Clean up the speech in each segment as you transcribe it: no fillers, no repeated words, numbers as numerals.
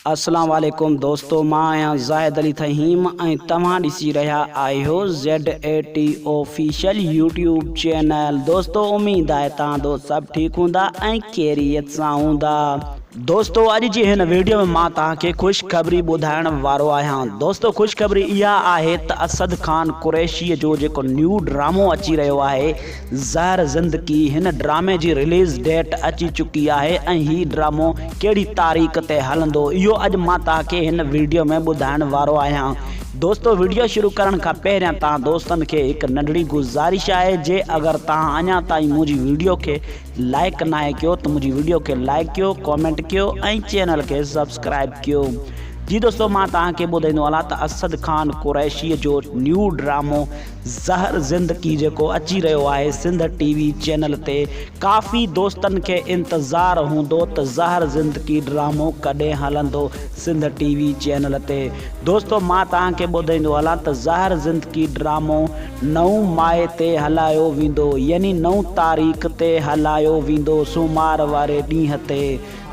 اسلام عليڪم دوستو مان آهيان زاهد علي ٿهيم ۽ توهان ڏسي رهيا آهيو Z A T official YouTube channel دوستو اميد آهي توهان دوست سڀ ٺيڪ هوندا ۽ خيريت سان هوندا. دوستو اڄ جي هن ويڊيو ۾ مان توهان کي خوشخبري ٻڌائڻ وارو آهيان دوستو خوشخبري اها آهي ته اسد خان قريشي جو جيڪو نيو ڊرامو اچي رهيو آهي زهر زندگي هن ڊرامي جي رليز ڊيٽ اچي چڪي آهي ۽ هي ڊرامو ڪهڙي تاريخ تي هلندو اهو اڄ مان توهان کي هن ويڊيو ۾ ٻڌائڻ وارو آهيان دوستو ويڊيو شروع ڪرڻ کان پهريان توهان دوستن کي هڪ ننڍڙي گذارش آهي جي اگر توهان اڃا تائين منهنجي ويڊيو کي لائيڪ ناهي ڪيو ته منهنجي وڊيو کي لائيڪ ڪيو ڪامينٽ ڪيو ۽ چينل کي سبسڪرائيب ڪيو جي دوستو مان توهان کي ٻڌائيندو هلان ته اسد خان قريشي جو نيو ڊرامو زهر زندگي جيڪو اچي رهيو آهي سنڌ ٽي وي چينل تي ڪافي دوستن کي انتظار هوندو ته زهر زندگي ڊرامو ڪڏهن هلندو سنڌ ٽي وي چينل تي دوستو مان توهان کي ٻڌائيندو هلان ته زهر زندگي ڊرامو نو مئي تي هلايو ويندو يعني نو تاريخ تي هلايو ويندو سومار واري ڏينهن تي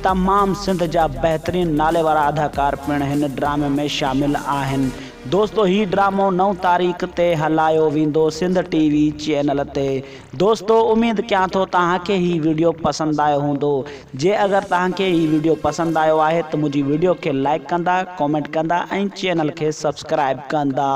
تمام سنڌ جا بهترين نالي وارا اداڪار پڻ هن ڊرامي ۾ شامل آهن دوستو هي ڊرامو نو تاريخ تي هلايو ويندو سنڌ ٽي وي چينل تي دوستو اميد ڪيان ٿو توهان کي هي وڊيو پسند آيو هوندو جي اگر توهان کي هي وڊيو پسند آيو آهي ته منهنجي وڊيو کي لائيڪ ڪندا ڪامينٽ ڪندا ۽ چينل کي سبسڪرائيب ڪندا.